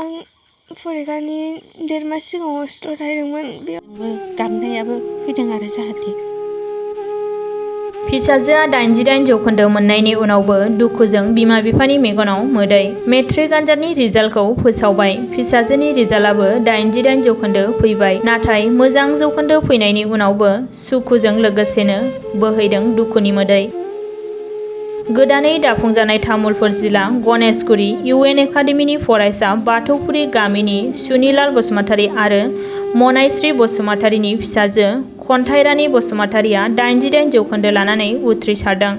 आं फरिखानि 1.5 मास सिगाङाव हस्टेलाव थाहैदोंमोन बेयावबो गाबनायाबो फैदों आरो जाहाथे फिसाजोआ 88% मोननायनि उनावबो दुखुजों बिमा बिफानि मेगनाव मोदै। मेट्रिक आनजादनि रिजाल्टखौ फोसावबाय। फिसाजोनि रिजाल्टआबो 88% फैबाय। नाथाय मोजां जौखोन्दो फैनायनि उनावबो सुखुजों लोगोसेनो बोहैदों दुखुनि मोदै। गोदानै दाफुंजानाय तामुलपुर जिल्ला गणेशगुरि UN एकाडेमिनि फरायसा बाथौफुरि गामिनि सुनिलाल बसुमतारी आरो मनायस्री बसुमतारीनि फिसाजो खन्थाइरानी बसुमतारीया 88% लानानै उथ्रिसारदों।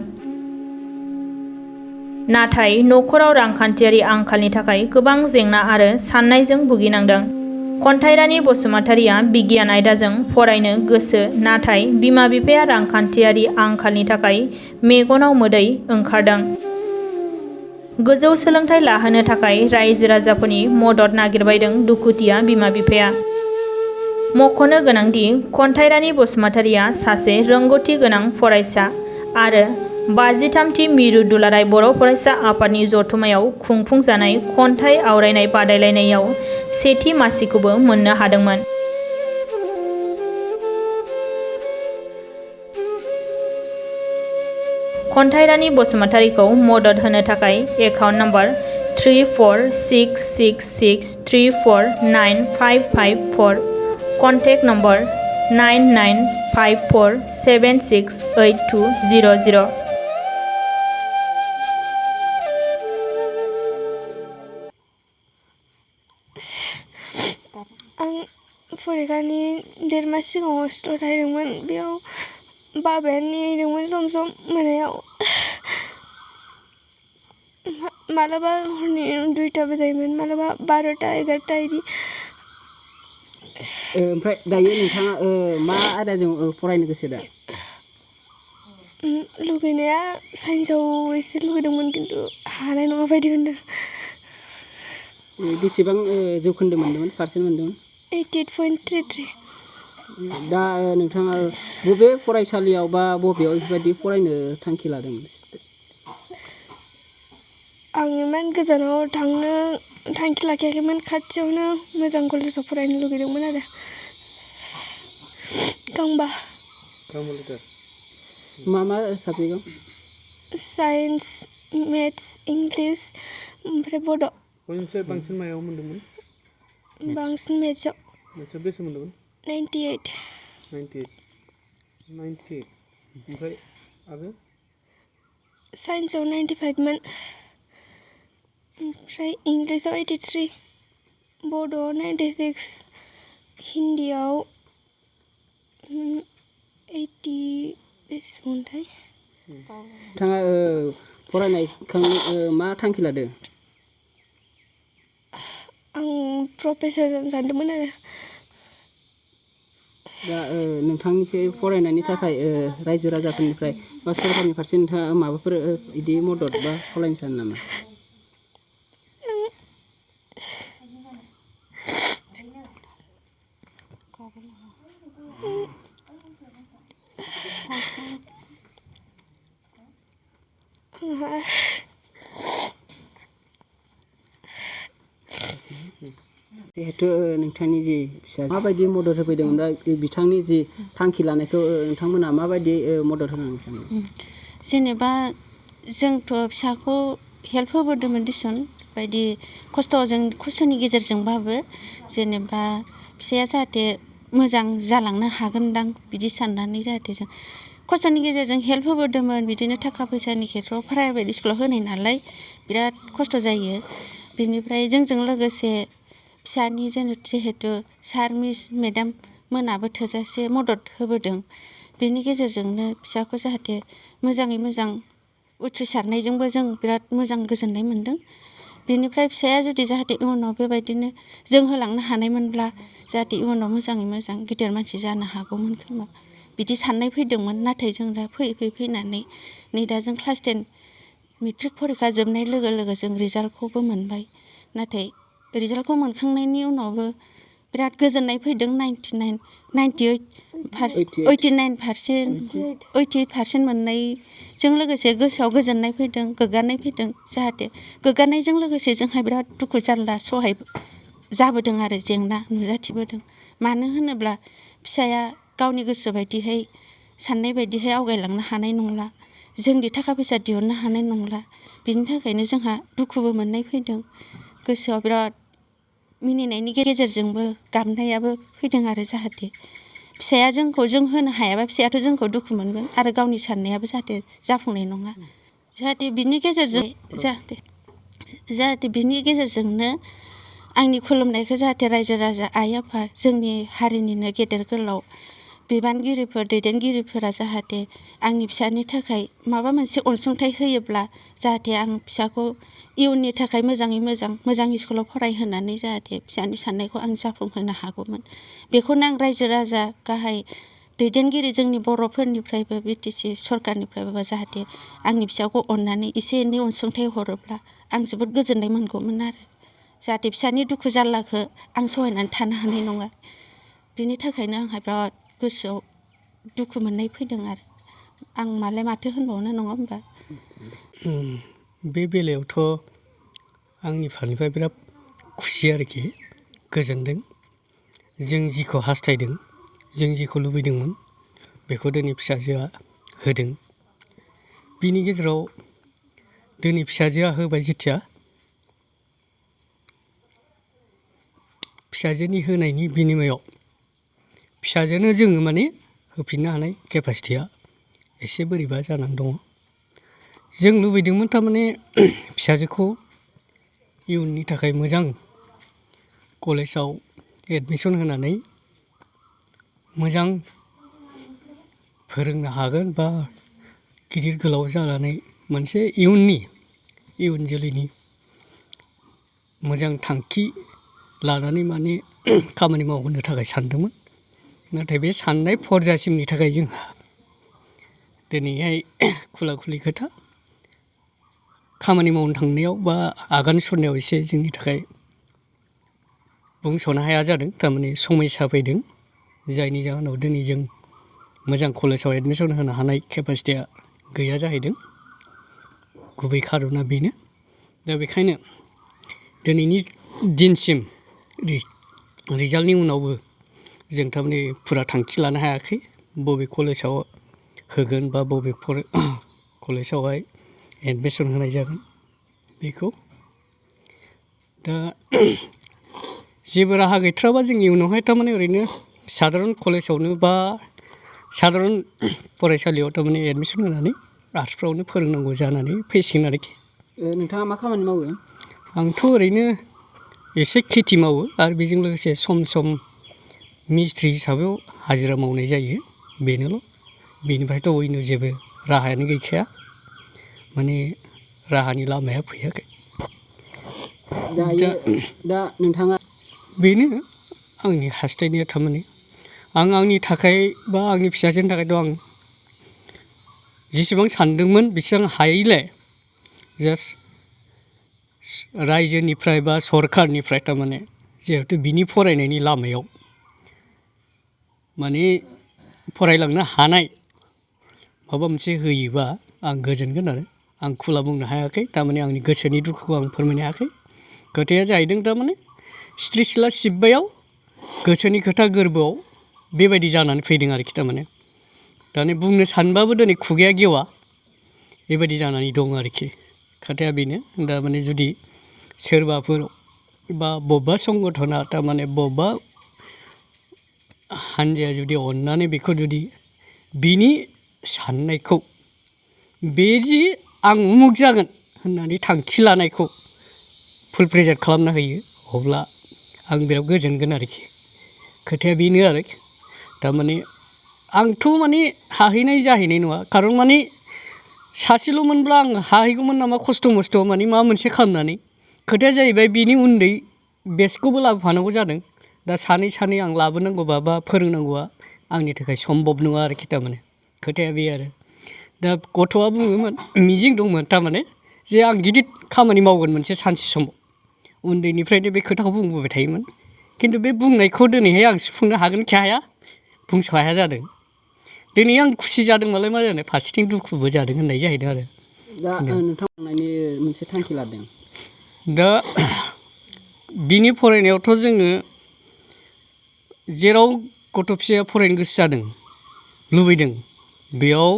नाथाय नखराव रांखान्थियारि आंखालनि थाखाय गोबां जेंना आरो साननायजों भुगिनांदों। खन्थाइरानी बसुमतारीया बिगियान आयदाजों फरायनो गोसो नाथाय बिमा बिफाया रांखान्थियारि आंखालनि थाखाय मेगनाव मोदै ओंखारदों। गोजौ सोलोंथाइ लाहोनो थाखाय रायजो राजाफोरनि मदद नागिरबायदों दुखुथिया बिमा बिफाया। मख'नो गोनांदि खन्थाइरानी बसुमतारीया सासे रोंगौथि गोनां फरायसा आरो 53थि मिरु दुलाराय बर' फरायसा आफादनि जथुम्मायाव खुंफुंजानाय खन्थाइ आवरायनाय बादायलायनायाव सेथि मासिखौबो मोननो हादोंमोन। खन्थाइरानी बसुमतारीखौ मदद होनो थाखाय एकाउन्ट नम्बर 346663495554 कन्टेक्ट नम्बर 9954768200। आं फरिखानि 1.5 मास सिगाङाव हस्टेलाव थाहैदोंमोन बेयाव बाबाया नेदोंमोन सम सम मोनायाव मालाबा हरनि 2टाबो जायोमोन मालाबा 12टा 11टा इदि। ओमफ्राय दायो नोंथाङा मा आयदाजों फरायनो गोसो दा? लुगैनाया साइन्सआव एसे लुगैदोंमोन खिन्थु हानाय नङा बायदि मोनदों। बेसेबां जौखोन्दो मोन्दोंमोन पारसेन्ट मोन्दोंमोन? 88.33। दा नोंथाङा बबे फरायसालियाव बा बबेयाव बेफोरबायदि फरायनो थांखि लादोंमोन? आं इमान गोजानाव थांनो थांखि लाखियाखैमोन खाथियावनो मोजां कलेजाव फरायनो लुगैदोंमोन आरो। गांबा। मा साबजेक्टआव? साइन्स, मेथ्स, इंलिस ओमफ्राय बड'। बयनिफ्राय बांसिन मायाव मोन्दोंमोन? बांसिन मेथ्सआव। मेथ्सआव बेसे मोन्दोंमोन? 98। 98 ओमफ्राय आरो? साइन्सआव 95मोन। ओमफ्राय इंलिसाव 83, बड'आव 96, हिन्दीआव 80 बेसेबांथाय? नोंथाङा फरायनायखौ मा थांखि लादों? आं प्रफेसर जानो सानदोंमोन आरो। दा नोंथांनिखौ फरायनायनि थाखाय रायजो राजाफोरनिफ्राय बा सरकारनि फारसे नोंथाङा माबाफोर बिदि मदद बा खावलायनो सानो नामा? जिहेथु नोंथांनि जि फिसा माबायदि मदद होफैदोंमोन दा बिथांनि जि थांखि लानायखौ नोंथांमोना माबायदि मदद होनांगौ सानो? जेनेबा जोंथ' फिसाखौ हेल्प होबोदोंमोन दिसुन बायदि खस्थ'नि गेजेरजोंबाबो जेनेबा फिसाया जाहाथे मोजां जालांनो हागोनदां बिदि साननानै जाहाथे जों खस्थ'नि गेजेरजों हेल्प होबोदोंमोन। बिदिनो थाखा फैसानि खेथ्रआव प्राइभेट स्कुलाव होनाय नालाय बिराद खस्थ' जायो। बिनिफ्राय जोंजों लोगोसे फिसानि जिहेथु सार मिस मेडाम मोनाबो थोजासे मदद होबोदों। बेनि गेजेरजोंनो फिसाखौ जाहाथे मोजाङै मोजां उथ्रिसारनायजोंबो जों बिराद मोजां गोजोननाय मोन्दों। बेनिफ्राय फिसाया जुदि जाहाथे इयुनाव बेबायदिनो जों होलांनो हानायमोनब्ला जाहाथे इयुनाव मोजाङै मोजां गिदिर मानसि जानो हागौमोन खोमा बिदि साननाय फैदोंमोन। नाथाय जों दा फैनानै नै दा जों क्लास 10 मेट्रिक फरिखा जोबनाय लोगो लोगो जों रिजाल्टखौबो मोनबाय। नाथाय रिजाल्टखौ मोनखांनायनि उनावबो बिराद गोजोननाय फैदों 88% मोननायजों लोगोसे गोसोआव गोजोननाय फैदों गोग्गानाय फैदों जाहाथे गोग्गानायजों लोगोसे जोंहा बिराद दुखु जारला सहाय जाबोदों आरो जेंना नुजाथिबोदों मानो होनोब्ला फिसाया गावनि गोसो बायदिहाय साननाय बायदिहाय आवगायलांनो हानाय नंला जोंनि थाखा फैसा दिहुननो हानाय नंला बिनि थाखायनो जोंहा दुखुबो मोननाय फैदों गोसोआव बिराद मिनिनायनि गेजेरजोंबो गाबनायाबो फैदों आरो जाहाथे फिसाया जोंखौ जों होनो हायाबा फिसायाथ' जोंखौ दुखु मोनगोन आरो गावनि साननायाबो जाहाथे जाफुंनाय नङा जाहाथे बिनि गेजेरजों जाहाथे बिनि गेजेरजोंनो आंनि खुलुमनायखौ जाहाथे रायजो राजा आइ आफा जोंनि हारिनिनो गेदेर गोलाव बिबानगिरिफोर दैदेनगिरिफोरा जाहाथे आंनि फिसानि थाखाय माबा मोनसे अनसुंथाइ होयोब्ला जाहाथे आं फिसाखौ इयुननि थाखाय मोजाङै मोजां स्कुलाव फरायहोनानै जाहाथे फिसानि साननायखौ आं जाफुंहोनो हागौमोन बेखौनो आं रायजो राजा गाहाय दैदेनगिरि जोंनि बर'फोरनिफ्रायबो बिटिसि सरकारनिफ्रायबो जाहाथे आंनि फिसाखौ अननानै एसे एनै अनसुंथाइ हरोब्ला आं जोबोद गोजोननाय मोनगौमोन आरो जाहाथे फिसानि दुखु जारलाखौ आं सहायनानै थानो हानाय नङा बिनि थाखायनो आंहा बिराद गोसोआव दुखु मोननाय फैदों आरो आं मालाय माथो होनबावनो नङा होमबा बे बेलायावथ' आंनि फारनिफ्राय बिराद खुसि आरोखि गोजोनदों जों जिखौ हास्थायदों जों जिखौ लुबैदोंमोन बेखौ दिनै फिसाजोआ होदों बिनि गेजेराव दिनै फिसाजोआ होबाय जेथिया फिसाजोनि होनायनि बिनिमयाव फिसाजोनो जोङो माने होफिननो हानाय केपासिटिया एसे बोरैबा जानानै दङ जों लुबैदोंमोन थारमाने फिसाजोखौ इयुननि थाखाय मोजां कलेजाव एडमिसन होनानै मोजां फोरोंनो हागोन बा गिदिर गोलाव जानानै मोनसे इयुन जोलैनि मोजां थांखि लानानै माने खामानि मावहोनो थाखाय सानदोंमोन नाथाय बे साननाय फरजासिमनि थाखाय जोंहा दिनैहाय खुला खुलि खोथा खामानि मावनो थांनायाव बा आगान सुरनायाव एसे जोंनि थाखाय बुंस'नो हाया जादों थारमाने समयसा फैदों जायनि जाहोनाव दिनै जों मोजां कलेजाव एडमिसन होनो हानाय केपासिटिया गैया जाहैदों गुबै खार'ना बेनो दा बेखायनो दिनैनि दिनसिम रिजाल्टनि उनावबो जों थारमाने फुरा थांखि लानो हायाखै बबे कलेजाव होगोन बा बबे कलेजावहाय एडमिसन होनाय जागोन बेखौ दा जेबो राहा गैथ्राबा जों इयुनावहाय थारमाने ओरैनो साधारन कलेजावनो बा साधारन फरायसालियाव थारमाने एडमिसन होनानै आर्ट्सफ्रावनो फोरोंनांगौ जानानै फैसिगोन आरोखि नोंथाङा मा खामानि मावो आंथ' ओरैनो एसे खेथि मावो आरो बेजों लोगोसे सम सम मिस्ट्रि हिसाबै हाजिरा मावनाय जायो बेनोल' बेनिफ्रायथ' अयन' जेबो राहायानो गैखाया माने राहानि लामाया फैयाखै दा नोंथाङा बेनो आंनि हास्थायनाया थारमाने आं आंनि थाखाय बा आंनि फिसाजोनि थाखायथ' आं जेसेबां सानदोंमोन बेसेबां हायैलाय जास्ट रायजोनिफ्राय बा सरकारनिफ्राय थारमाने जिहेथु बिनि फरायनायनि लामायाव माने फरायलांनो हानाय माबा मोनसे होयोबा आं गोजोनगोन आरो आं खुला बुंनो हायाखै थारमाने आंनि गोसोनि दुखुखौ आं फोरमायनो हायाखै खोथाया जाहैदों थारमाने सिथ्रि सिला सिबबायाव गोसोनि खोथा गोरबोआव बेबायदि जानानै फैदों आरोखि थारमाने दाने बुंनो सानबाबो दिनै खुगाया गेवा बेबायदि जानानै दं आरोखि खोथाया बेनो दा माने जुदि सोरबाफोर बा बबेबा संगठना थारमाने बबेबा हान्जाया जुदि अननानै बेखौ जुदि बिनि साननायखौ बे जि आं उमुक जागोन होननानै थांखि लानायखौ फुल प्रेजेन्ट खालामना होयो अब्ला आं बिराद गोजोनगोन आरोखि खोथाया बेनो आरो थारमाने आंथ' माने हाहैनाय जाहैनाय नङा खारन माने सासेल' मोनब्ला आं हाहैगौमोन नामा खस्थ' मस्थ' माने माबा मोनसे खालामनानै खोथाया जाहैबाय बिनि उन्दै बेचखौबो लाबोफानांगौ जादों दा सानै आं लाबोनांगौबा बा फोरोंनांगौआ आंनि थाखाय सम्भब नङा आरोखि थारमाने खोथाया बे आरो दा गथ'आ बुङोमोन मिजिं दंमोन थारमाने जे आं गिदिर खामानि मावगोन मोनसे सानसे समाव उन्दैनिफ्रायनो बे खोथाखौ बुंबोबाय थायोमोन खिन्थु बे बुंनायखौ दिनैहाय आं सुफुंनो हागोन कि हाया बुंस' हाया जादों दिनै आं खुसि जादोंबालाय मा जानो फारसेथिं दुखुबो जादों होननाय जाहैदों आरो दा नोंथां फरायनायनि मोनसे थांखि लादों दा बिनि फरायनायावथ' जोङो जेराव गथ' फिसाया फरायनो गोसो जादों लुबैदों बेयाव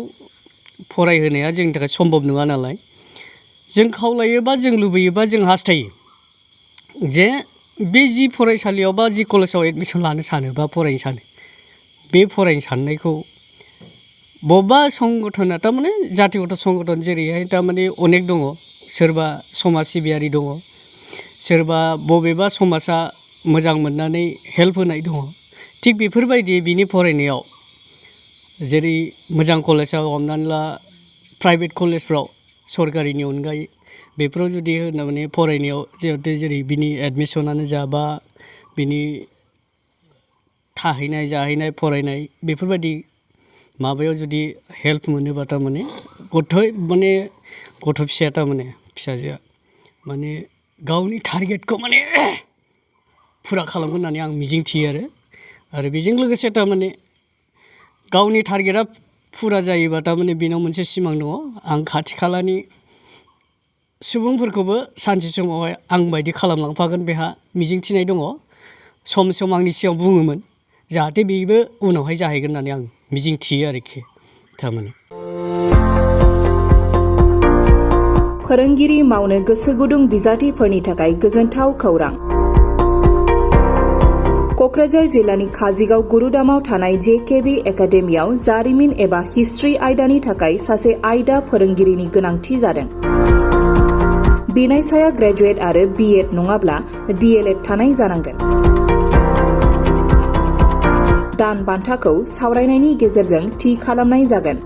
फरायहोनाया जोंनि थाखाय सम्भब नङा नालाय जों खावलायोबा जों लुबैयोबा जों हास्थायो जे बे जि फरायसालियाव बा जि कलेजाव एडमिसन लानो सानो बा फरायनो सानो बे फरायनो साननायखौ बबेबा संगठना थारमाने जातिगत संगठन जेरैहाय थारमाने अनेक दङ सोरबा समाज सिबियारि दङ सोरबा बबेबा समाजा मोजां मोननानै हेल्प होनाय दङ थिग बेफोरबायदि बिनि फरायनायाव जेरै मोजां कलेजाव हमनानै ला प्राइभेट कलेजफ्राव सरकारिनि अनगायै बेफोराव जुदि माने फरायनायाव जिहेतु जेरै बिनि एडमिसनानो जा बा बिनि थाहैनाय जाहैनाय फरायनाय बेफोरबायदि माबायाव जुदि हेल्प मोनोबा थारमाने गथ' फिसाया थारमाने फिसाजोआ माने गावनि टारगेटखौ माने फुरा खालामगोन होननानै आं मिजिंथियो आरो बेजों लोगोसे थारमाने गावनि टारगेटआ फुरा जायोबा थारमाने बेनाव मोनसे सिमां दङ आं खाथि खालानि सुबुंफोरखौबो सानसे समावहाय आं बायदि खालामलांफागोन बेहा मिजिंथिनाय दङ सम सम आंनि सिगाङाव बुङोमोन जाहाथे बेबो उनावहाय जाहैगोन होननानै आं मिजिंथियो आरोखि थारमाने फोरोंगिरि मावनो गोसो गुदुं बिजाथिफोरनि थाखाय गोजोनथाव खौरां क'क्राझार जिल्लानि काजिगाव गुरुदामाव थानाय जेकेबि एकाडेमियाव जारिमिन एबा हिस्ट्रि आयदानि थाखाय सासे आयदा फोरोंगिरिनि गोनांथि जादों बिनायसाया ग्रेजुवेट आरो बिएड नङाब्ला डिएलएड थानाय जानांगोन दान बान्थाखौ सावरायनायनि गेजेरजों थि खालामनाय जागोन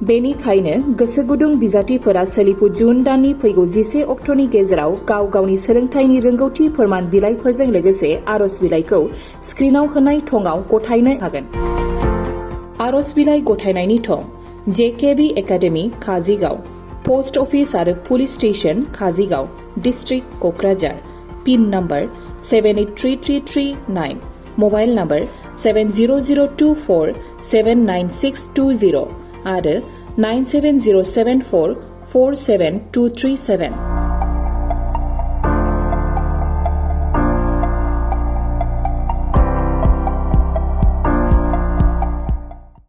बेनिखायनो गोसो गुदुं बिजाथिफोरा सोलिफु जुन दाननि फैगौ 11 अक्ट'नि गेजेराव गाव गावनि सोलोंथाइनि रोंगौथि फोरमान बिलाइफोरजों लोगोसे आर'ज बिलाइखौ स्क्रिनाव होनाय थंआव गथायनो हागोन आर'ज बिलाइ गथायनायनि थं JKB academy Kazigaon post office आरो police station Kazigaon district Kokrajhar pin number 783339 mobile number 7002479620 आरो 9707447237